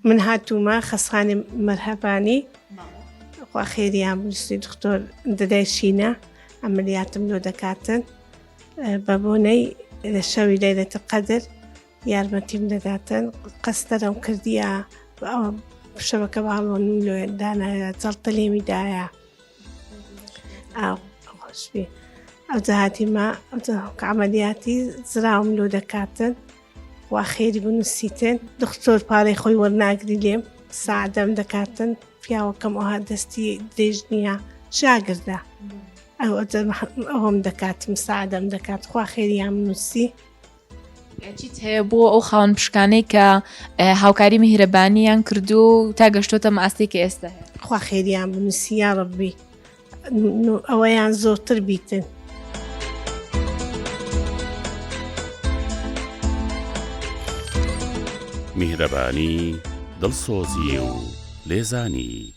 من هاتوومە خەسخانی مەرهەبانی خوا خێریان بنووسی دکتۆر دەدای شینە عملیاتم لۆ دەکاتن بە بۆنەی لە شەوی لەیلەت قەدر یارمەتیم دەداتن قەستەرم کردیە ئەوە شەبەکە باڵۆنم لۆ دانایە جەڵتە لێمی دایە خۆشبی ئەوجا هاتیمە ئەوجا عملیاتی زراوم لۆ دەکاتن وا خێری بنووسیتن دکتۆر پارەی خۆی وەرناگری لێم ساعدەم دەکاتن پیاوەکەم ئەوها دەستی درێژ نییە شاگردە ئەو ئەوم دەکاتم ساعدەم دەکات خوا خێریان نووسی چیت هەیە بۆ ئەو خاوەن پشکانەی کە هاوکاری میهرەبانیان کردو و تا گەشتۆتە ئاستێک کە ئێستا هەیە خوا خێریان بنووسی یا ڕەبی ئەوەیان زۆرتر بیتن. میهرەبانی، دڵسۆزی و لێزانی.